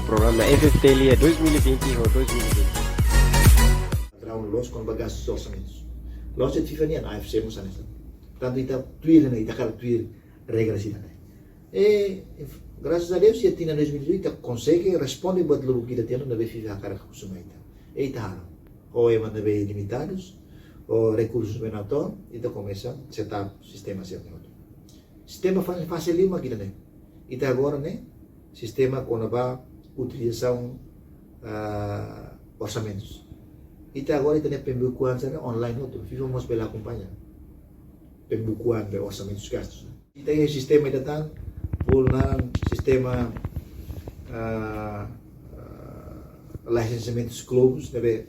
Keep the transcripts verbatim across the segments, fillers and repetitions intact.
Programa F F T L iha dois mil e vinte ho dois mil e vinte. Padrão loos kona-ba gastu orsamentu. Loos iha FIFA nian, A F C mós hanesan. Tantu ita tuir ne'e, ita hakarak tuir regra sira-ne'e. E, grasas a Deus, iha tinan dois mil e dezoito ita konsege responde buat lubuk ida tinan ne'ebé FIFA hakarak kosuma ita. E ita halo. Ho ema ne'ebé limitadus, ho rekursus menor, ita komesa set up sistema sira-ne'e. Sistema fa-, fase lima ita-nia. Ita agora ne'e, sistema kona-ba utilizasaun, ah, orsamentus. Ita agora ita-nia pembukuan sira online hotu, FIFA mós bele akompaña. Pembukuan be orsamentus gastus. Ita iha sistema ida tan, bolu naran sistema, ah, ah, lisensiamentus klubes, ne'ebé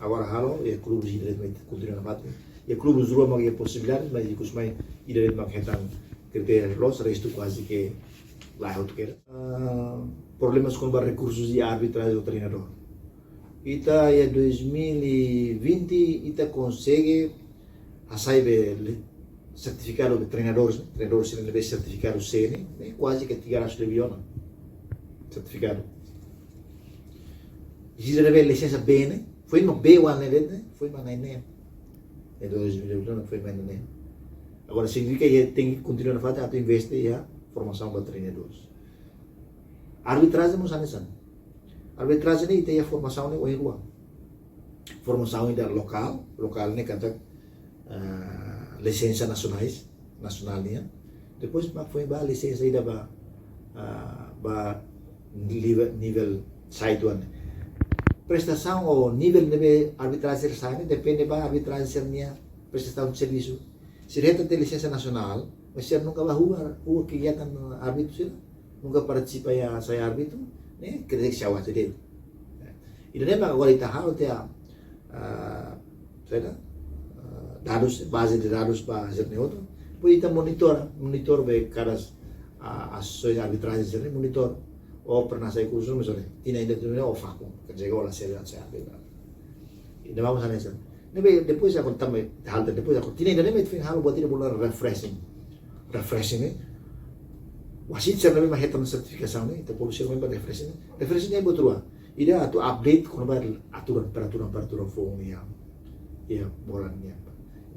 agora halo, iha klubes ida de'it mak kontinua nafatin. Iha klubes rua mak iha posibilidade, mas ikus mai ida de'it mak hetan kritéria loos, restu kuaze ke la'o hotu kedas. Ah, problemas kona-ba rekursus iha arbitrajen ho treinadór. Ita iha dois mil e vinte, ita konsege hasai be le-, sertifikadu be treinadór, treinadór sira ne'ebé sertifikadu C ne'e, ne'e kuaze ke tiga ratus lebih ona. Sertifikadu. Sira ne'ebé lisensa B ne'e, foin mak B wan ne'e de'it ne'e, foin mak na'in-neen. Iha dois mil e vinte, foin mak na'in-neen. Agora, signifika ke tenke kontinua nafatin atu investe iha formasaun ba treinadores. Arbitrajen mós hanesan. Arbitrajen ne'e ita iha formasaun ne'e oin rua. Formasaun ida lokál, lokál ne'e katak, ah, lisensa nasionais, nasionál nian. Depois mak foin ba lisensa ida ba, ah, ba nivel, nivel site one. Prestasaun ou nivel ne'ebé arbitrajen sira ne'e depende ba arbitrajen sira-nia prestasaun servisu. Sira hetan tiha lisensa nasionál, mas sira nunka bá halo, halo kegiatan árbitru sira, nunka partisipa iha sai árbitru, ne'e, kredit syawa sira. Ida-ne'e mak agora ita halo tiha, ah, saida, ah, dadus, baze de dadus ba sira-ne'e hotu. Depois ita monitor, monitor be kada, ah, asosiasaun arbitrajen sira-ne'e monitor. Ó pernah sai kursu, misalnya, tinan ida tinan ida ó vakum, kerja ó la sai, sai árbitru. Ida vamos a nessa. Ne'ebé depois aku também, hal depois aku tinan ida ne'e mak foin halo buat ida bolu refreshing. Refreshing ne'e. Wasit sira ne'ebé mak hetan sertifikasaun ne'e, ita bolu sira mak refreshing ne'e. Refreshing ne'e buat rua. Ida atu update kona-ba aturan, peraturan, peraturan foun nian. Iha bola nian.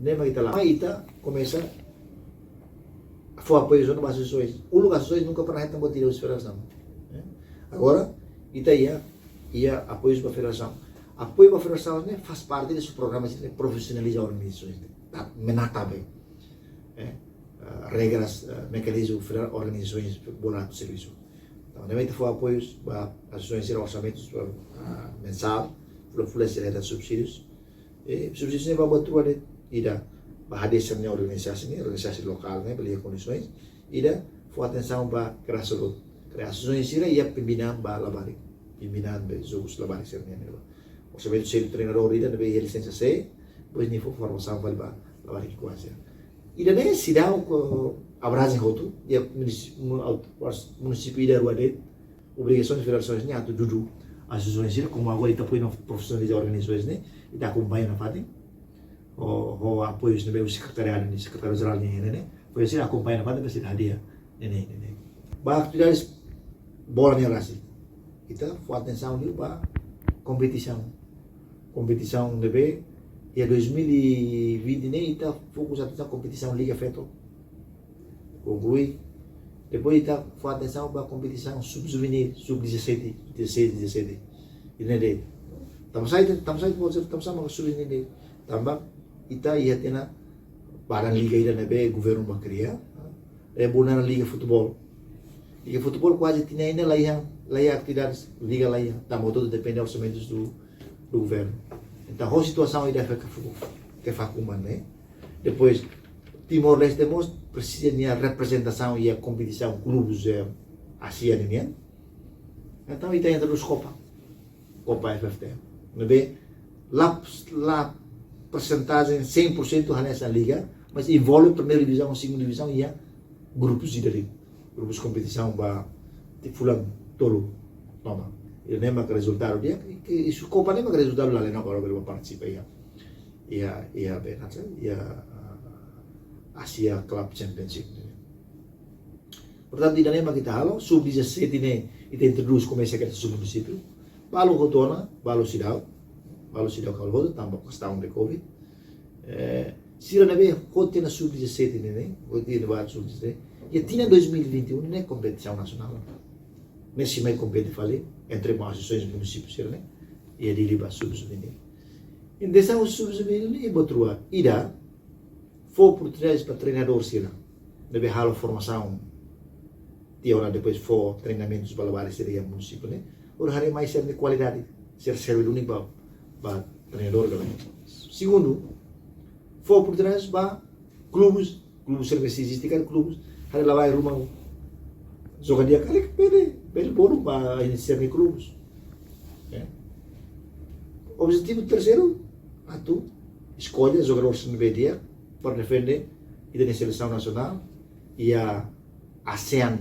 Ne'e mak ita la. Mai ita komesa fó apoiu sira ba asosiasaun. Uluk asosiasaun nunka pernah hetan buat ida husi federasaun. Eh? Agora, ita iha, iha apoiu ba federasaun. Apoiu ba federasaun ne'e faz parte husi programa de profesionaliza organizasaun. Tá, menata be. Eh? Ah, regras, ah, mekanizmu federa-, organizasaun bola atu servisu. Entaun, ne'e mak ita fó apoiu ba asosiasaun sira orsamentus, ah, mensál, fulan-fulan sira hetan subsídius. E subsídiu ne'e ba buat rua de'it, ida ba hadi'a sira-nia organisasi ne'e, organisasi lokál ne'e, bele iha kondisoens, ida fó atensaun ba grassroots. Kriasaun sira iha pembinaan ba labarik, pembinaan be jogus labarik sira-ne'e ne'e. Orsamentu selu treinadór ida ne'ebé iha lisensa C, depois nia fó formasaun fali ba labarik kuaze. Ida-ne'e seidauk abranje hotu, iha munisi-, mu-, aut-, munisípiu ida rua de'it, obrigasaun federasaun ne'e atu dudu asosiasaun sira, komu agora ita foin profesionaliza organizasaun ne'e, ita akompaña nafatin. Ho, ho apoiu ne'ebé husi sekretariadu ne'e, sekretáriu jerál ne'e, ne'e, ne'e. Foin sira akompaña nafatin, bele sira hadi'a. Ne'e, ne'e, ne'e, ne'e. Ba atividades bola ne'e rasik. Ita fó atensaun liu ba kompetisaun. Kompetisaun ne'ebé, iha dois mil e vinte ne'e, ita fokus atensaun kompetisaun Liga Feto. Konklui. Depois ita fó atensaun ba kompetisaun sub-juvenil, sub dezassete, dezasseis, dezassete. Ida-ne'e de'it. Tanba sá ita, tanba sá ita, tanba sá mak sub-juvenil de'it. Tanba ita iha tiha ona badan liga ida ne'ebé governu mak kria. Ne'e bolu naran liga futeból. Liga futeból kuaze tinan ida la iha, la iha atividades liga la iha. Tanba hotu depende orsamentus do, do governu. Entaun, ho situasaun ida ke faku-, ke vakum ne'e. Depois, Timor-Leste mós presiza nia reprezentasaun iha kompetisaun klubes, eh, Ásia nian. Entaun, ita introdús Copa. Copa F F T. Ne'ebé, la, la persentajen cem por cento hanesan liga, mas envolve primeira divisão, segunda divisão iha grupus ida de'it. Grupus kompetisaun ba tiha fulan tolu. Toma. Ida-ne'e mak rezultadu di'ak, ke isu Copa ne'e mak rezultadu la lena agora bele partisipa iha. Iha, iha be, iha, ah, Asia Club Championship. Portantu, ida-ne'e mak ita halo, sub dezassete ne'e, ita introdús komesa kedas sub-munisípiu. Balu hotu ona, balu seidauk, balu seidauk halo hotu, tanba kestaun de covid. Eh, sira ne'ebé hotu ona sub dezassete ne'e, ne'e, hotu ona ba sub dezassete. Iha tinan dois mil e vinte e um ne'e kompetisaun nasionál. Ne'e sei mai kompete fali entre asosiasoens munisípiu sira-ne'e, iha Dili ba sub-juvenil. Entaun sub-juvenil ne'e buat rua, ida, fó oportunidade ba treinadór sira ne'ebé halo formasaun tiha ona, depois fó treinamentus ba labarik sira iha munisípiu ne'e, hodi haree mai sira-nia kualidade, sira serve duni ba, ba treinadór ka lae. Segundu, fó oportunidade ba klubes, klubes sira ne'ebé sei eziste, klubes, haree la vai ruma joga di'ak karik bele, bele bolu ba inisiar nia klubes. Eh. Objetivu terseiru, atu eskolla jogadór sira ne'ebé di'ak para defende ita-nia selesaun nasionál iha ASEAN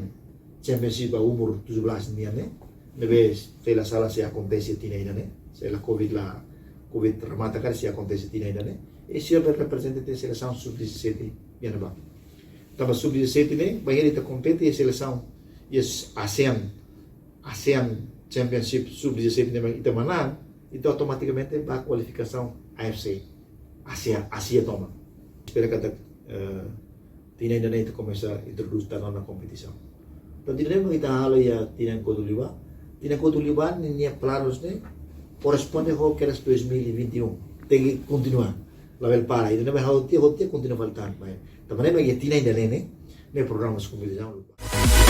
Championship ba umur tujuh belas nian ne'e, ne'ebé se la sala sei akontese tinan ida-ne'e, se la covid la, covid remata karik sei akontese tinan ida-ne'e, i sira bele reprezenta ita-nia selesaun sub dezassete iha ne'ebá. Tanba sub dezassete ne'e, bainhira ita kompete iha selesaun, iha ASEAN, ASEAN Championship sub dezassete ne'e mak ita manán, ita automatikamente ba kualifikasaun AFC, Ásia, Ásia tomak. Espera katak, eh, tinan ida-ne'e ita komesa introdús tan ona kompetisaun. Entaun, ida-ne'e mak ita halo iha tinan kotuk liubá. Tinan kotuk liubá ne'e, nia planus ne'e korresponde ho kedas dois mil e vinte e um. Tenke kontinua. Labele para. Ida-ne'e mak halo tiha, halo tiha, kontinua fali tan. Mai. Tanba ne'e mak iha tinan ida-ne'e ne'e, ne'e programa kompetisaun.